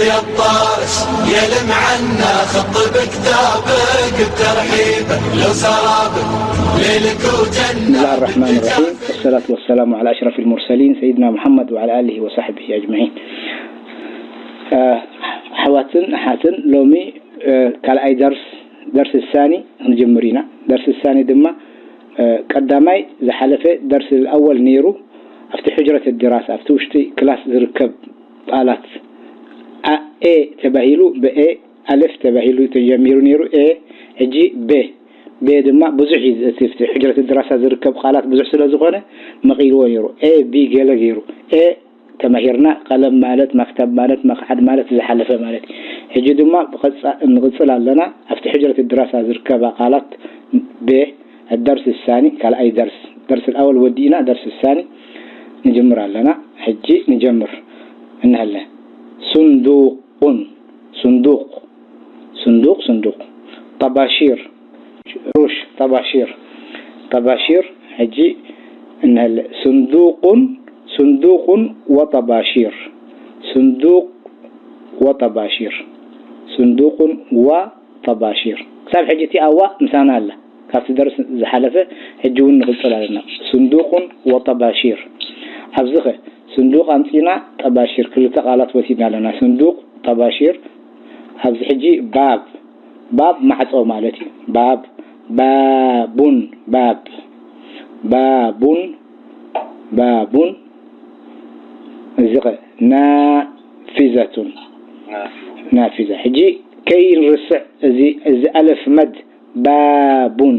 يا الطارس يا لمعنا، خط بكتابك الترحيب، لو سرابك ليلك وجنة. بسم الله الرحمن الرحيم. والصلاة والسلام على أشرف المرسلين سيدنا محمد وعلى آله وصحبه أجمعين. ኣሕዋትን ኣሓትን፣ ሎሚ ካልኣይ ደርስ፣ ደርስ ሳኒ ክንጅምር ኢና። ደርስ ሳኒ ድማ ቀዳማይ ዝሓለፈ ደርስ ኣወል ነይሩ። ኣብቲ ሕጅረት ድራሳ፣ ኣብቲ ውሽጢ ክላስ ዝርከብ ቃላት፣ ኣ-፣ ኤ ተባሂሉ፣ ብኤ ኣልፍ ተባሂሉ ተጀሚሩ ነይሩ። ኤ፣ ሕጂ ቤ። ቤ ድማ ብዙሕ እዩ፣ እቲ ኣብቲ ሕጅረት ድራሳ ዝርከብ ቃላት ብዙሕ ስለ ዝኾነ መቒልዎ ነይሩ። ኤ ቢ ገለ ገይሩ። ኤ ተማሂርና፣ ቀለም ማለት፣ መክተብ ማለት፣ መኽዓድ ማለት ዝሓለፈ ማለት እዩ። ሕጂ ድማ ብቐጻ-፣ ንቕጽል ኣለና። ኣብቲ ሕጅረት ድራሳ ዝርከባ ቃላት ቤ፣ الدرس الثاني፣ ካልኣይ ደርስ፣ ደርስ ኣወል ወዲእና፣ ደርስ ሳኒ ንጅምር ኣለና። ሕጂ ንጀምር እንሀለ። ሱንዱቁን፣ ሱንዱቅ፣ ሱንዱቅ፣ ሱንዱቅ። ጠባሺር፣ ሩሽ፣ ጠባሺር፣ ጠባሺር። ሕጂ እንሀለ። ሱንዱቁን፣ ሱንዱቁን ወጠባሺር። ሱንዱቅ ወጠባሺር። ሱንዱቁን ወ ጠባሺር። ክሳብ ሕጂ እቲ ኣዋ ምሳና ኣላ። ካብቲ ደርስ ዝሓለፈ ሕጂ እውን ንቕጽል ኣለና። ስንዱቁን ወጠባሺር። ኣብዚኸ ስንዱቅ ኣምጺና፣ ጠባሺር፣ ክልተ ቃላት ወሲድና ኣለና። ስንዱቅ፣ ጠባሺር። ኣብዚ ሕጂ ባብ፣ ባብ ማዕጾ ማለት እዩ። ባብ፣ ባቡን፣ ባብ፣ ባቡን፣ ባቡን። እዚኸ ናፊዘቱን፣ ናፊዛ። ሕጂ ከይንርስዕ፣ እዚ፣ እዚ ኣለፍ መድ ባቡን።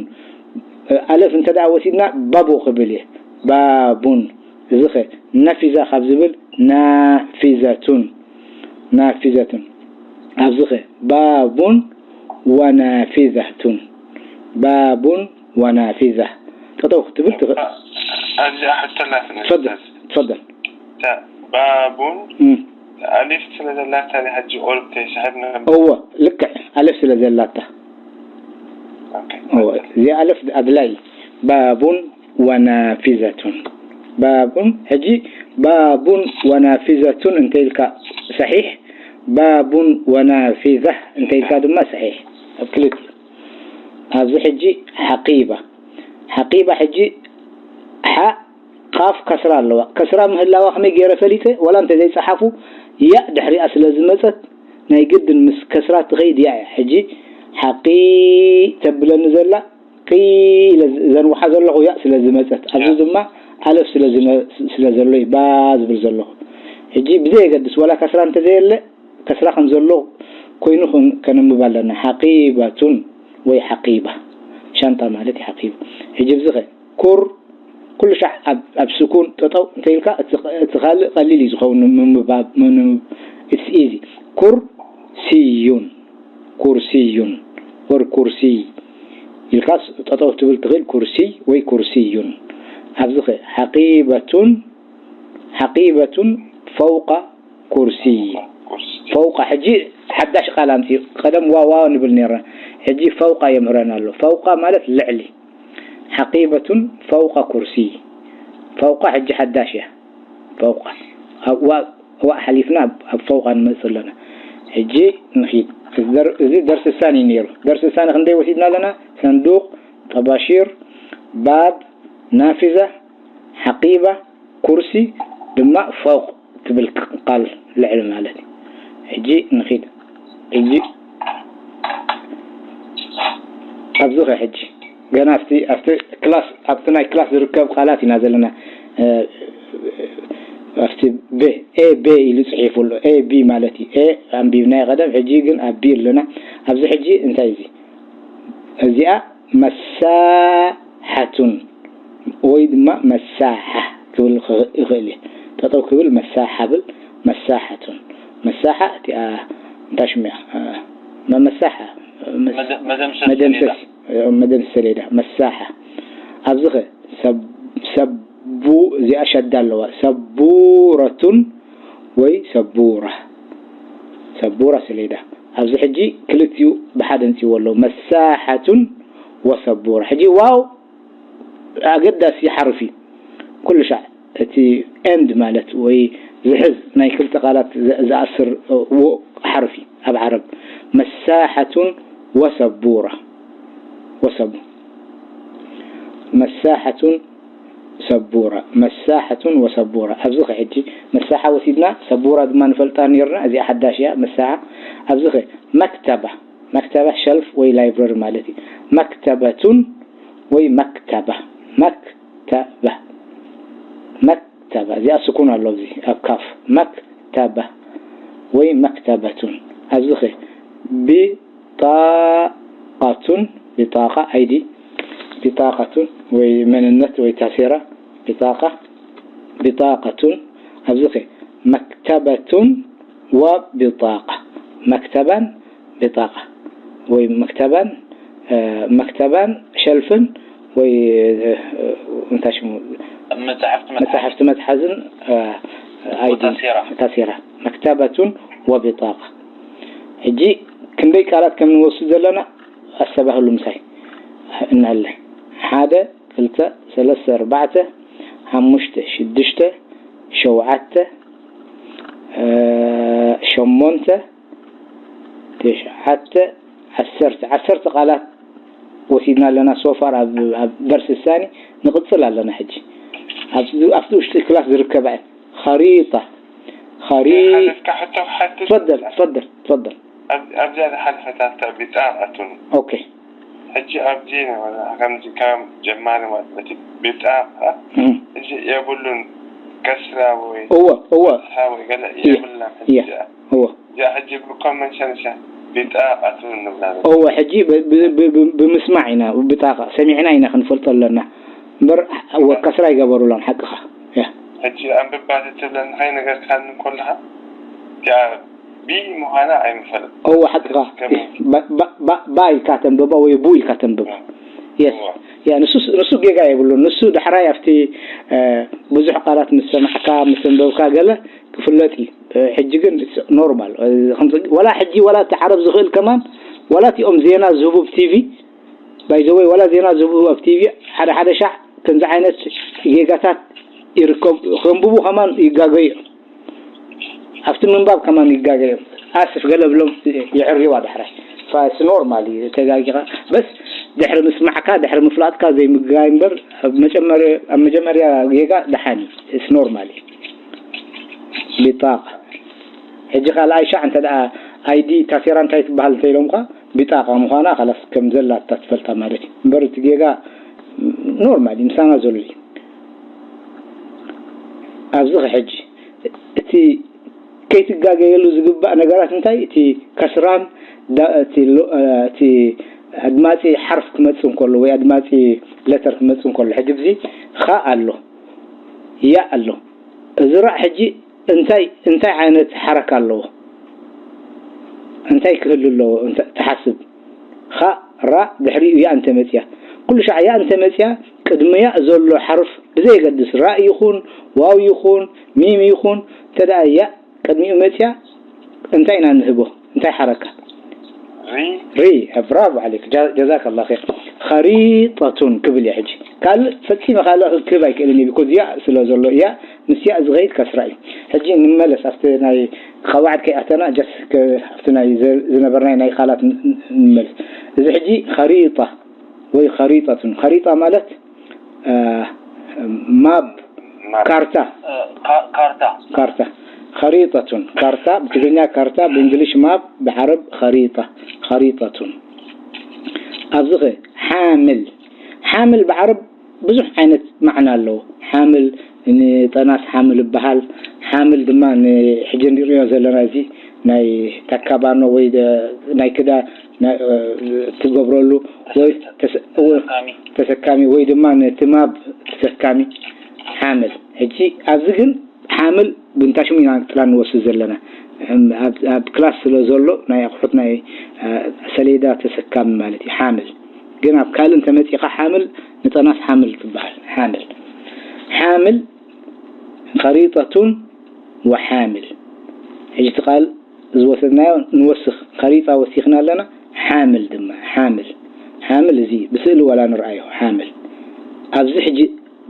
ኣለፍ እንተ ደኣ ወሲድና ባቡ ክብል እየ። ባቡን። እዚኸ ናፊዛ ካብ ዝብል ናፊዘቱን። ናፊዘቱን። ኣብዚኸ ባቡን ወናፊዘቱን። ባቡን ወናፊዛ። ጠጠው ክትብል ትኽእል። ኣብዚኣ ሕቶ ኣላትኒ፣ ትፈደል፣ ኡስታዝ። ትፈደል። እታ ባቡን እም። ኣሊፍ ስለ ዘላታ ናይ ሕጂ ኦል ከይስሕብ ነበር። እወ፣ ልክዕ፣ ኣሊፍ ስለ ዘላታ። ኦኬ። እወ፣ እዚኣ ኣሊፍ ኣድላይ። ባቡን ወናፊዘቱን። ባቡን፣ ሕጂ ባቡን ወናፊዘቱን እንተ ኢልካ ሰሒሕ፣ ባቡን ወናፊዛ እንተ ኢልካ ድማ ሰሒሕ። ኣብ ክልቲኡ። ኣብዚ ሕጂ ሓቂባ። ሓቂባ ሕጂ ሓ ቃፍ ከስራ ኣለዋ። ከስራ ምህላዋ ከመይ ገይረ ፈሊጠ? ዋላ እንተ ዘይጸሓፉ፣ ያእ ድሕሪኣ ስለ ዝመጸት፣ ናይ ግድን ምስ ከስራ ትኸይድ ያእ እያ። ሕጂ ሓቂ ተብለኒ ዘላ፣ ቂ ኢለ ዘንውሓ ዘለኹ ያእ ስለ ዝመጸት፣ ኣብዚ ያእ። ድማ ኣለፍ ስለ ዝነ-፣ ስለ ዘሎ እዩ ባ ዝብል ዘለኹ። ሕጂ ብዘየገድስ፣ ዋላ ከስራ እንተ ዘየለ፣ ከስራ ከም ዘሎ ኮይኑ ክን-፣ ከነንብብ ኣለና። ሓቂባቱን ወይ ሓቂባ። ሻንጣ ማለት እዩ ሓቂባ። ሕጂ ኣብዚ ኸ ኩር፣ ኩሉ ሻዕ ኣብ፣ ኣብ ስኩን ጠጠው እንተ ኢልካ፣ እቲ፣ እቲ ካልእ ቀሊል እዩ ዝኸውን ንምንባብ፣ ምንም፣ it's easy። ኩርሲዩን፣ ኩርሲዩን፣ ወር ኩርሲይ ኢልካ ስ-፣ ጠጠው ትብል ትኽእል፣ ኩርሲይ ወይ ኩርሲዩን። ኣብዚ ኸ ሓቂበቱን፣ ሓቂበቱን ፈውቃ ኩርሲ። ኩርሲ። ፈውቃ፣ ሕጂ ሓዳሽ ቃል ኣምጺኡ። ቀደም ዋዋ ንብል ነርና። ሕጂ ፈውቃ የምህረና ኣሎ። ፈውቃ ማለት ልዕሊ። ሓቂበቱን ፈውቃ ኩርሲ። ፈውቃ ሕጂ ሓዳሽ እያ። ፈውቃ። ኣብ ዋ-፣ ዋእ ሓሊፍና ኣብ፣ ኣብ ፈውቃ ንመጽእ ኣለና። ሕጂ ንኺድ። እዚ ደር-፣ እዚ ደርሲ ሳኒ እዩ ነይሩ። ደርሲ ሳኒ ክንደይ ወሲድና ኣለና? ሰንዱቕ፣ ጠባሺር፣ ባብ፣ ናፊዛ፣ ሓቂባ፣ ኩርሲ ድማ ፈውቅ ትብል ቃል ልዕሊ ማለት እዩ። ሕጂ ንኺድ። ሕጂ ኣብዚ ኸ ሕጂ ገና ኣብቲ፣ ኣብቲ ክላስ፣ ኣብቲ ናይ ክላስ ዝርከብ ቃላት ኢና ዘለና። እ፣ ኣብቲ ቤ፣ ኤ ቤ ኢሉ ጽሒፉ ኣሎ። ኤ ቢ ማለት እዩ። ኤ ኣንቢብናዮ ቀደም፣ ሕጂ ግን ኣብ ቢ ኣለና። ኣብዚ ሕጂ እንታይ እዚ? እዚኣ መሳሓቱን ወይ ድማ መሳሓ ክብል ይኽ-፣ ይኽእል እየ። ጠጠው ክብል መሳሓ ብል፣ መሳሓቱን። መሳሓ እቲኣ እንታይ ሽሙ እያ? መ-፣ መሳሓ፣ መስ-፣ መደ-፣ መደምሰስ መደምሰስ፣ ሰሌዳ። መደምሰስ ሰሌዳ፣ መሳሓ። ኣብዚ ኸ ሰብ-፣ ሰቡ፣ እዚኣ ሸዳ ኣለዋ። ሰቡረቱን ወይ ሰቡራ። ሰቡራ ሰሌዳ። ኣብዚ ሕጂ ክልቲኡ ብሓደ ኣምጺእዎ ኣለዉ። መሳሓቱን ወሰቡራ። ሕጂ ዋው ኣገዳሲ ሓርፊ። ኩሉ ሻዕ እቲ ኤንድ ማለት ወይ ዝሕዝ ናይ ክልተ ቃላት ዝ- ዝኣስር ዎ ሓርፊ ኣብ ዓረብ መሳሓቱን ወሰቡራ ወሰቡ መሳሓቱን ሰቡራ መሳሓቱን ወሰቡራ ኣብዚ ኸ ሕጂ መሳሓ ወሲድና ሰቡራ ድማ ንፈልጣ ነርና እዚኣ ሓዳሽ እያ መሳሓ ኣብዚ ኸ መክተባ መክተባ ሸልፍ ወይ ላይብረሪ ማለት እዩ መክተበቱን ወይ መክተባ መክተባ መክተባ እዚኣ ስኩን ኣሎ ኣብዚ ኣብ ካፍ መክተባ ወይ መክተበቱን ኣብዚ ኸ ቢጣቀቱን ቢጣቃ ኣይዲ ቢጣቀቱን ወይ መንነት ወይ ታሴራ ቢጣቃ ቢጣቀቱን ኣብዚ ኸ መክተበቱን ወቢጣቃ መክተባን ቢጣቃ ወይ መክተባን መክተባን ሸልፍን ወይ እንታይ ሽሙ መጽሓፍቲ መጽሓፍቲ መትሓዝን ኣይዲ ታሴራ መክተበቱን ወቢጣቃ ሕጂ ክንደይ ቃላት ከም ንወስድ ዘለና ኣስተባህሉ ምሳይ እናለ ሓደ ክልተ ሰለስተ ኣርባዕተ ሓሙሽተ ሽዱሽተ ሸውዓተ ሸሞንተ ትሽዓተ ዓሰርተ ዓሰርተ ቃላት ወሲድና ኣለና ሶፋር ኣብ ደርሲ ሳኒ ንቕጽል ኣለና ሕጂ ኣብቲ ውሽጢ ክላስ ዝርከባ ኸሪጣ ኸሪ ትፈደል ትፈደል ትፈደል ኣብዚኣ ዝሓለፈት ኣታ ቢጣቃቱን ኦኬ ሕጂ ኣብዚ ከምዚ ከም ጀማሪ ማለት እቲ ቢጣቃ እዚ የብሉን ከስራ ወይ እወ እወ ፈትሓ ወይ ገለ የብላን ሕጂ እያ እዚኣ እወ እዚኣ ሕጂ ብኮመንሰንስ እያ ቢጣቃቱን ንብላ እወ ሕጂ ብምስማዕ ኢና ብጣቃ ሰሚዕና ኢና ክንፈልጦ ኣለና እምበር እወ ከስራ ይገበሩላን ሓቅኻ እያ ሕጂ ኣንብባ ትብለኒ ከይነገርካኒ ከለኻ እቲኣ ቢ ምዃና ኣይምፈልጥ። እወ ሓቅኻ። ባ ኢልካ ተንብባ ወይ ቡ ኢልካ ተንብባ። የስ ያ ንሱ ንሱ ጌጋ የብሉን። ንሱ ዳሕራይ ኣብቲ ብዙሕ ቃላት ምስ ሰማዕካ ምስ ኣንበብካ ገለ ክፍለጥ እዩ። ሕጂ ግን ኖርማል ወላ ሕጂ ወላ እቲ ዓረብ ዝኽእል ከማን ወላ እቲኦም ዜና ዝህቡ ብ ቲቪ ባይዘወይ ዋላ ዜና ዝህቡ ኣብ ቲቪ ሓደ ሓደ ሻዕ ከምዚ ዓይነት ጌጋታት ይርከቡ ከንብቡ ከማን ይጋገዩ እዮም ኣብቲ ምንባብ ከማን ይጋገዩ እዮም ኣስፍ ገለ ብሎም የዕርዋ ዳሕራይ ፋስ ኖርማል እዩ ተጋጊኻ በስ ድሕሪ ምስማዕካ ድሕሪ ምፍላጥካ ዘይምጋይ እምበር ኣብ መጀመርያ ጌጋ ደሓን እዩ ስ ኖርማል እዩ ቢጣቃ ሕጂ ካልኣይ ሻዕ እንተ ደኣ ኣይዲ ታሴራ እንታይ ትበሃል እንተ ኢሎምካ ቢጣቃ ምዃና ካላስ ከም ዘላታ ትፈልጣ ማለት እዩ እምበር እቲ ጌጋ ኖርማል እዩ ምሳና ዘሎ እዩ ኣብዚ ሕጂ እቲ ከይትጋገየሉ ዝግባእ ነገራት እንታይ እቲ ከስራን እቲ ኣድማፂ ሓርፍ ክመፅእ እንከሎ ወይ ኣድማፂ ለተር ክመፅእ እንከሎ ሕጂ ብዚ ኻ ኣሎ ያ ኣሎ እዚ ራእ ሕጂ እንታይ እንታይ ዓይነት ሓረካ ኣለዎ እንታይ ክህሉ ኣለዎ ትሓስብ ኻ ራ ድሕሪኡ ያ እንተመፅያ ኩሉ ሻዕ ያ እንተመፅያ ቅድሚ ያ ዘሎ ሓርፍ ብዘየገድስ ራ ይኹን ዋው ይኹን ሚም ይኹን እንተ ያ ቅድሚኡ መፅያ እንታይ ኢና ንህቦ እንታይ ሓረካ ሪ ብራቮ ዓሌክ ጀዛከ ላ ር ኸሪጠቱን ክብል እየ ሕጂ ካልእ ፈፂመ ካልእ ክክብ ኣይክእልን እየ ቢኮዝ ያ ስለ ዘሎ እያ ምስ ያ ዝኸይድ ከስራ እዩ ሕጂ ንመለስ ኣብቲ ናይ ኸዋዕድ ከይኣተና ጀስ ኣብቲ ናይ ዝነበርናይ ናይ ቃላት ንመለስ እዚ ሕጂ ኸሪጣ ወይ ኸሪጠቱን ኸሪጣ ማለት ማፕ ካርታ ካርታ ካርታ ኸሪጠቱን ካርታ ብትግርኛ ካርታ ብእንግሊሽ ማፕ ብዓረብ ኸሪጣ ኸሪጠቱን ኣብዚ ኸ ሓምል ሓምል ብዓረብ ብዙሕ ዓይነት ማዕና ኣለዎ ሓምል ንጠናስ ሓምል ይበሃል ሓምል ድማ ንሕጂ ንሪኦ ዘለና እዚ ናይ ተካባኖ ወይ ናይ ክዳ ትገብረሉ ወይ ተሰካሚ ወይ ድማ ነቲ ማብ ተሰካሚ ሓምል ሕጂ ኣብዚ ግን ሓምል ብንታሽሙ ኢና ጥላ ንወስድ ዘለና ኣብ ክላስ ስለ ዘሎ ናይ ኣቑሑት ናይ ሰሌዳ ተሰካሚ ማለት እዩ ሓምል ግን ኣብ ካልእ እንተመፂኻ ሓምል ንጠናስ ሓምል ትበሃል ሓምል ሓምል ኸሪጠቱን ወሓምል ሕጂ እቲ ቃል ዝወሰድናዮ ንወስኽ ኸሪጣ ወሲኽና ኣለና ሓምል ድማ ሓምል ሓምል እዚ ብስእሊ ዋላ ንርኣዮ ሓምል ኣብዚ ሕጂ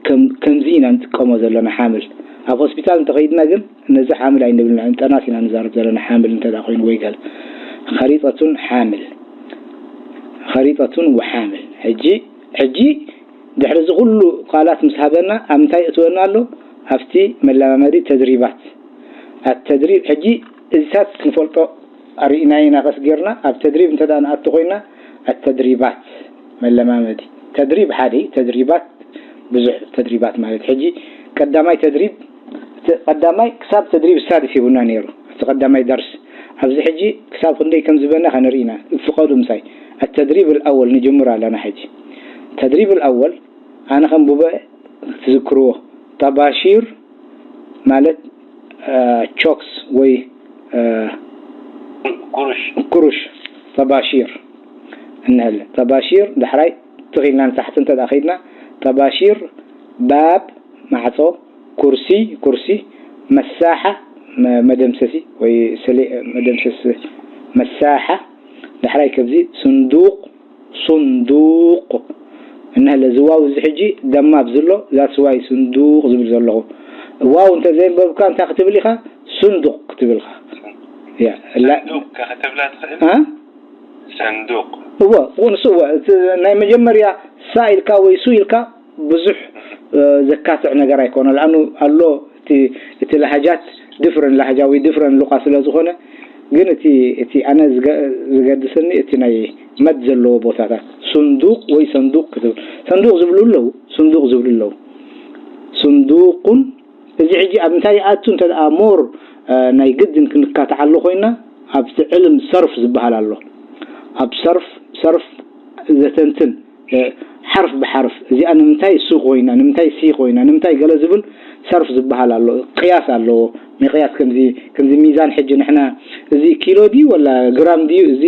ከም-፣ ከምዚ ኢና ንጥቀሞ ዘለና ሓምል። ኣብ ሆስፒታል እንተኸይድና ግን ነዚ ሓምል ኣይንብልና፣ ጠናስ ኢና ንዛረብ ዘለና ሓምል እንተ ደኣ ኮይኑ ወይ ገለ። ኸሪጠቱን ሓምል። ኸሪጠቱን ወሓምል። ሕጂ፣ ሕጂ ድሕሪ እዚ ኩሉ ቃላት ምስ ሃበና ኣብ እንታይ እትወና ኣሎ? ኣብቲ መለማመዲ ተድሪባት። ኣተድሪብ፣ ሕጂ እዚታት ክንፈልጦ ኣርኢናዮ ኢና ቀስ ጌርና። ኣብ ተድሪብ እንተ ደኣ ንኣቱ ኮይና፣ ኣተድሪባት መለማመዲ። ተድሪብ ሓደ እዩ፣ ተድሪባት ብዙሕ ተድሪባት ማለት። ሕጂ ቀዳማይ ተድሪብ፣ እቲ ቀዳማይ ክሳብ ተድሪብ ሳድስ ሂቡና ነይሩ፣ እቲ ቀዳማይ ደርስ። ኣብዚ ሕጂ ክሳብ ክንደይ ከም ዝበና ከነርኢ ኢና። ፍቐዱ ምሳይ። ኣተድሪብ ኣልኣወል ንጅምር ኣለና ሕጂ። ተድሪብ ኣልኣወል ኣነ ከንብቦ ትዝክርዎ። ጠባሺር ማለት፣ አ፣ ቾክስ ወይ፣ አ፣ ኩሩሽ። ኩሩሽ። ጠባሺር እንሀለ። ጠባሺር ዳሕራይ ትኽ ኢልና ንታሕቲ እንተ ደኣ ኸይድና፣ ጠባሺር ባብ ማዕጾ፣ ኩርሲ፣ ኩርሲ፣ መሳሓ መ-፣ መደምሰሲ ወይ ሰሌ-፣ መደምሰሲ መሳሓ፣ ዳሕራይ ከብዚ ስንዱቕ፣ ሱንዱቕ። እንሀለ እዚ ዋው እዚ ሕጂ ደማ ኣብዚ ኣሎ፣ that's why ስንዱቕ ዝብል ዘለኹ። ዋው እንተ ዘየንበብካ እንታይ ክትብል ኢኻ? ሱንዱቕ ክትብል ኢኻ። ያ፣ ላ-፣ ሰንዱቕ ከ ክትብላ ትኽእል? አ? ሰንዱቕ። እወ፣ እወ፣ ንሱ እወ። እቲ ናይ መጀመርያ ሳ ኢልካ ወይ ሱ ኢልካ ብዙሕ፣ እ፣ ዘካትዕ ነገር ኣይኮነ። ለኣኑ ኣሎ እቲ፣ እቲ ላህጃት ድፍረን ላህጃ ወይ ድፍረን ሉቃ ስለ ዝኾነ፣ ግን እቲ፣ እቲ ኣነ ዝገ-፣ ዝገድሰኒ እቲ ናይ መድ ዘለዎ ቦታታት፣ ሱንዱቕ ወይ ሰንዱቕ ክትብል። ሰንዱቕ ዝብሉ ኣለዉ፣ ሱንዱቕ ዝብሉ ኣለዉ። ሱንዱቁን፣ እዚ ሕጂ ኣብ እንታይ ይኣቱ እንተ ደኣ ሞር፣ እ፣ ናይ ግድን ክንካትዓሉ ኮይና፣ ኣብቲ ዕልም ሰርፍ ዝበሃል ኣሎ። ኣብ ሰርፍ፣ ሰርፍ ዘተንትን፣ እ፣ ሓርፍ ብሓርፍ፣ እዚኣ ንምንታይ ሱ ኮይና፣ ንምንታይ ሲ ኮይና፣ ንምንታይ ገለ ዝብል ሰርፍ ዝበሃል ኣሎ። ቅያስ ኣለዎ። ምቕያስ ከምዚ፣ ከምዚ ሚዛን ሕጂ ንሕና እዚ ኪሎ ድዩ ወላ ግራም ድዩ፣ እዚ፣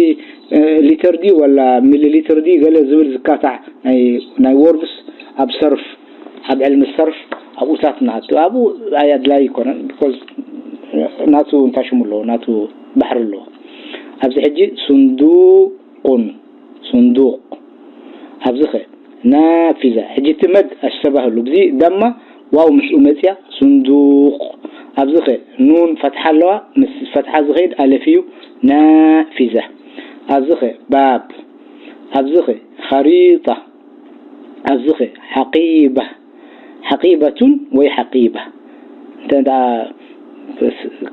እ፣ ሊተር ድዩ ወላ ሚሊ ሊተር ድዩ ገለ ዝብል ዝካታዕ ናይ፣ ናይ ወርድስ ኣብ ሰርፍ፣ ኣብ ዕልሚ ሰርፍ ኣብኡታት ንኣቱ። ኣብኡ ኣይ ኣድላይ ይኮነን፣ ቢኮዝ ናቱ እንታይ ሽሙ ኣለዎ፣ ናቱ ባሕሪ ኣለዎ። ኣብዚ ሕጂ ሱንዱቁን፣ ሱንዱቅ። ኣብዚ ኸ ናፊዛ። ሕጂ እቲ መድ ኣስተባህሉ። ብዚ ደማ ዋው ምስኡ መጽያ፣ ሱንዱቅ። ኣብዚ ኸ ኑን ፈትሓ ኣለዋ፣ ምስ ፈትሓ ዝኸይድ ኣለፍ እዩ፣ ናፊዛ። ኣብዚ ኸ ባብ። ኣብዚ ኸ ኸሪጣ። ኣብዚ ኸ ሓቂባ። ሓቂበቱን ወይ ሓቂባ። እንተ ደኣ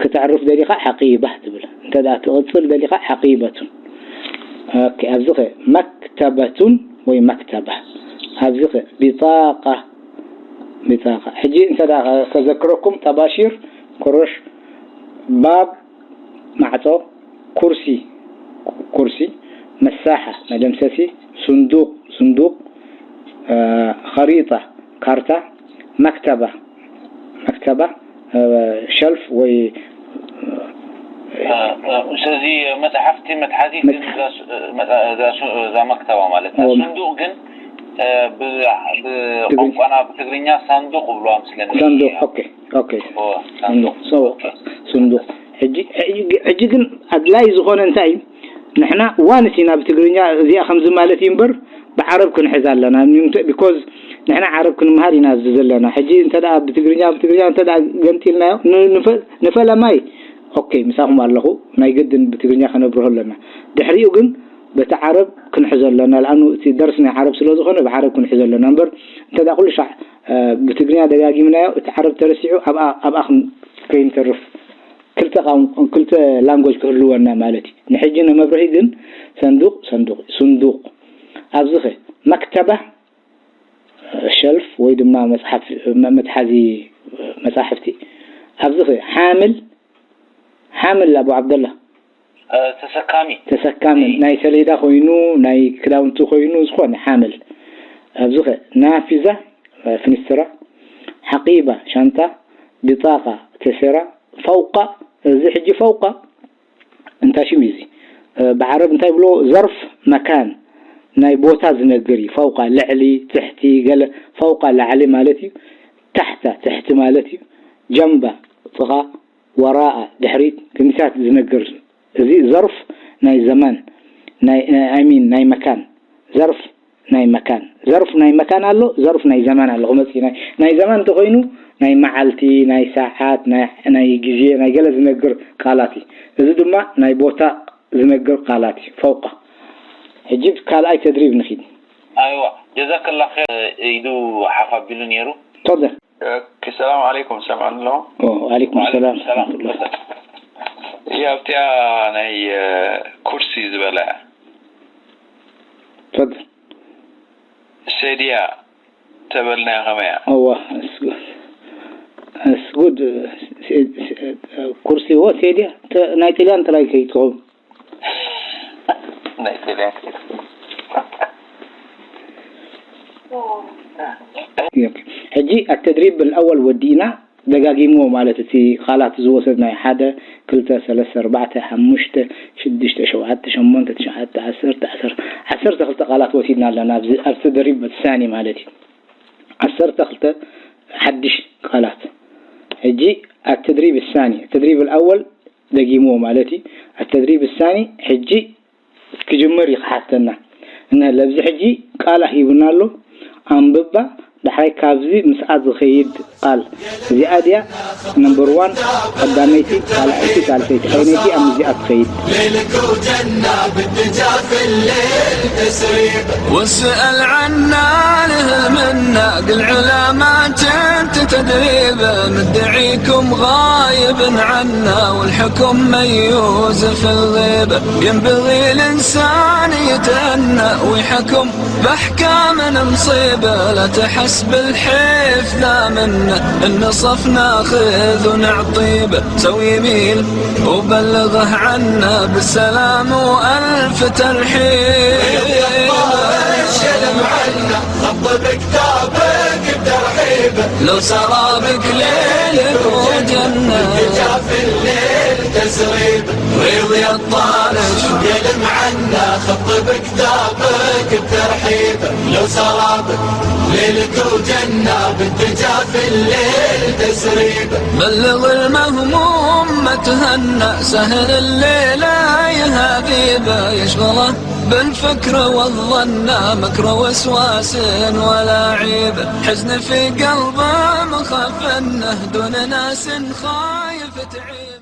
ክተዕርፍ ደሊኻ ሓቂባ ትብል። እንተ ደኣ ትቕጽል ደሊኻ ሓቂበቱን። ኦኬ፣ ኣብዚ ኸ መክተበቱን ወይ መክተባ። ኣብዚ ኸ ቢጣቃ። ቢጣቃ። ሕጂ እንተ ደኣ ከዘክረኩም፣ ጠባሺር፣ ኮረሽ፣ ባብ፣ ማዕጾ፣ ኩርሲ፣ ኩርሲ፣ መሳሓ፣ መደምሰሲ፣ ስንዱቕ፣ ስንዱቕ፣ እ፣ ኸሪጣ፣ ካርታ፣ መክተባ፣ መክተባ፣ እ፣ ሸልፍ ወይ፣ እ፣ እ፣ እ፣ ስለዚ መጽሓፍቲ መትሓዚ መጽሓፍ። እዛ ሱ-፣ እ፣ መጽ-፣ እዛ ሱ-፣ እዛ መክተባ ማለት እያ። እዎ። ስንዱቕ ግን፣ እ፣ ብ-፣ ትግርኛ። ብቋንቋና ብትግርኛ ሳንዱቕ ይብልዋ መስለኒ። ሳንዱቕ፣ ኦኬ፣ ኦኬ። እዎ፣ ሳንዱቕ። ሶ፣ ኦኬ። ስንዱቕ። ሕጂ፣ ሕጂ፣ ሕጂ ግን ኣድላይ ዝኾነ እንታይ እዩ? ንሕና ዋንስ ኢና ብትግርኛ እዚኣ ከምዚ ማለት እዩ እምበር፣ ብዓረብ ክንሕዝ ኣለና። ንምንታይ? ቢኮዝ ንሕና ዓረብ ክንምሃር ኢና ኣብዚ ዘለና። ሕጂ እንተ ደኣ ብትግርኛ፣ ብትግርኛ እንተ ደኣ ገምጢልናዮ፣ ን-፣ ንፈ-፣ ንፈለማይ፣ ኦኬ፣ ምሳኹም ኣለኹ፣ ናይ ግድን ብትግርኛ ከነብርሆ ኣለና። ድሕሪኡ ግን በቲ ዓረብ ክንሕዞ ኣለና። ለኣኑ እቲ ደርሲ ናይ ዓረብ ስለ ዝኾነ ብዓረብ ክንሕዞ ኣለና። እምበር እንተ ደኣ ኩሉ ሻዕ፣ እ፣ ብትግርኛ ደጋጊምናዮ፣ እቲ ዓረብ ተረሲዑ ኣብኣ፣ ኣብኣ ክን-፣ ከይንተርፍ። ክልተ ቋን-፣ ክልተ ላንጎጅ ክህልወና ማለት እዩ። ንሕጂ ንመብርሂ ግን ሰንዱቕ፣ ሰንዱቕ፣ ስንዱቕ። ኣብዚ ኸ መክተባ፣ ሸልፍ ወይ ድማ መጽሓፍ፣ መ-፣ መትሓዚ መጻሕፍቲ። ኣብዚ ኸ ሓምል፣ ሓምል ኣቡ ዓብደላ። እ፣ ተሰካሚ። ተሰካሚ፣ እ። ናይ ሰሌዳ ኮይኑ፣ ናይ ክዳውንቲ ኮይኑ፣ ዝኾነ ሓምል። ኣብዚ ኸ ናፊዛ፣ እ፣ ፍኒስትራ፣ ሓቂባ፣ ሻንጣ፣ ቢጣቃ፣ ተሴራ፣ ፈውቃ፣ እዚ ሕጂ ፈውቃ፣ እንታይ ሽም እዩ እዚ? እ፣ ብዓረብ እንታይ ብሎ? ዘርፍ መካን፣ ናይ ቦታ ዝነግር እዩ። ፈውቃ፣ ልዕሊ፣ ትሕቲ፣ ገለ፣ ፈውቃ፣ ላዕሊ ማለት እዩ። ታሕታ፣ ትሕቲ ማለት እዩ። ጀንባ፣ ጥቓ፣ ወራኣ፣ ድሕሪት፣ ክንዲታት ዝነግር። እዚ ዘርፍ ናይ ዘመን፣ ናይ፣ ናይ፣ I mean፣ ናይ መካን። ዘርፍ ናይ መካን ዘርፍ ናይ መካን ኣሎ፣ ዘርፍ ናይ ዘማን ኣሎ። ክመጽእ ናይ ናይ ዘማን እንተኾይኑ ናይ መዓልቲ፣ ናይ ሰዓት፣ ናይ ናይ ግዜ፣ ናይ ገለ ዝነግር ቃላት እዩ። እዚ ድማ ናይ ቦታ ዝነግር ቃላት እዩ። ፈውቀ። ሕጂ ካልኣይ ተድሪብ ንኺድ። ኣይዋ ጀዛከላ ኸይር ኢዱ ሓፍ ኣቢሉ ነይሩ። ተፈደል። ሰላም ዓለይኩም ሰምዐኒ ኣለኹ። ወዓለይኩም ሰላም ሰላም ወረሕመቱላህ። እያ ኣብቲኣ ናይ ኩርሲ ዝበላ እያ ተፈደል። ሴድያ ተበልናያ ከመይ እያ? እዋ እስጉድ እስጉድ ኩርሲ እዎ ሴድያ ተ- ናይ ጥልያን ጥራይ ከይትኸውን ናይ ጥልያን ሕጂ ኣተድሪብ ኣልኣወል ወዲእና ደጋጊምዎ ማለት እቲ ቃላት ዝወሰድናዮ ሓደ ክልተ ሰለስተ ኣርባዕተ ሓሙሽተ ሽዱሽተ ሸውዓተ ሸሞንተ ትሽዓተ ዓሰርተ ዓሰርተ ዓሰርተ ክልተ ቃላት ወሲድና ኣለና ኣብዚ ኣብ ተድሪብ ሳኒ ማለት እዩ ዓሰርተ ክልተ ሓድሽ ቃላት ሕጂ ኣተድሪብ ሳኒ ተድሪብ ኣልኣወል ደጊምዎ ማለት እዩ ኣተድሪብ ሳኒ ሕጂ ክጅምር እዩ ክሓተና እንሀለ ኣብዚ ሕጂ ቃል ሂቡና ኣሎ ኣንብባ ዳሕራይ ካብዚ ምስኣ ዝኸይድ ቃል እዚኣ ድያ ነምበር ዋን ቀዳመይቲ ካልኣይቲ ሳልሰይቲ ዓይነይቲ ኣብ ምስዚኣ ትኸይድ واسأل عنا لهمنا قل علامات انت تدريب مدعيكم غايب عنا والحكم ميوز في الغيبة ينبغي الإنسان يتأنى ويحكم بأحكام مصيبة لا تحس بالحيف لا منا إن صف ناخذ ونعطيبه سوي يمين وبلغه عنا بالسلام وألف ترحيب الشلم عنا خط بكتابك بترحيبه لو سرابك ليل وجنة جاف الليل تسريب ريض يا الطالب يلم عنا خط بكتابك بترحيبه لو سرابك ليلك وجنة بالدجا في الليل تسريبه بلغ المهموم ما تهنى سهل الليلة يا هبيبة يشغله بالفكرة والظنة مكر وسواس ولا عيب حزن في قلبه مخفنه دون ناس خايف تعيب